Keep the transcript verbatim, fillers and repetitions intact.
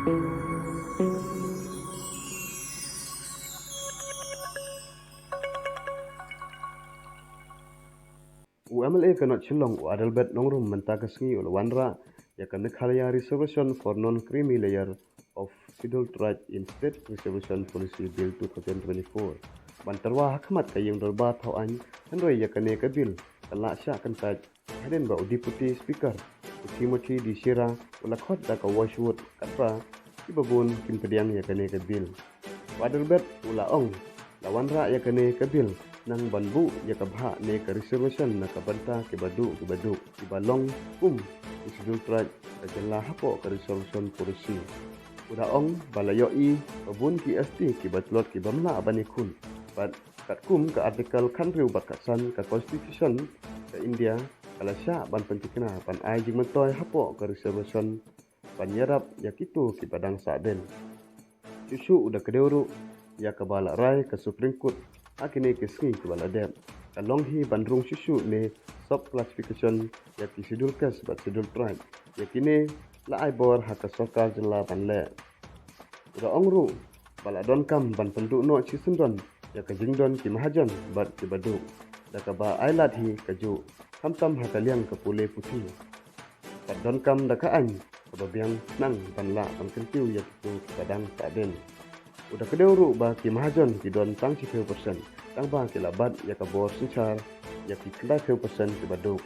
U M L A ka North Shillong, u Adelbert Nongrum, mynta ka sngi u la wanrah ïa ka Meghalaya Reservation for Non-Creamy Layer of Scheduled Tribe in State Reservation Policy Bill two thousand twenty-four, ban tyrwa ha khmat ka ïing dorbar thaw aiñ. Hynrei ïa kane ka bill ka la shah kyntait hadien ba u Deputy Speaker, u Timothy D Shira, u la khot da ka voice vote katba kiba bun kim pdiang ïa kane ka bill. U Adelbert u la ong, la wanrah ïa kane ka bill nang ban buh ïa ka bhah ne ka reservation na ka bynta kiba duh kiba duh, kiba long kum ki Scheduled Tribe ka jylla hapoh ka Reservation Policy. U da ong ba la ïohi ba bun ki S T kiba tlot ki bym lah ban ïakhun, bad katkum ka Article khathynriew bad khatsan ka Constitution ka India, ka la shah ban pyntikna ban ai jingmyntoi hapoh ka reservation ban ïarap ïa kito kiba dang sahdien. Shuh shuh u da kdew ruh ïa kaba la rai ka Supreme Court ha kine ki sngi kiba la dep, ka long hi ban rung shuh shuh ne sub classification ïa ki Scheduled Caste bad Scheduled Tribe. Ïa kine la ai bor ha ka sorkar jylla ban leh. U da ong ruh ba la donkam ban pynduh noh shisyndon ïa ka jingdon ki mahajon bad kiba duh, da kaba ai lad hi kajuh, khamtam ha ka liang ka pule puthi. Bad donkam da ka aiñ kaba biang khnang ban lah ban kyntiew ïa kito kiba dang sahdien. U da kdew ruh ba ki mahajon ki don tang shiphew percent, tangba ki la bat ïa ka bor synshar ïa ki khyndaiphew percent kiba duh.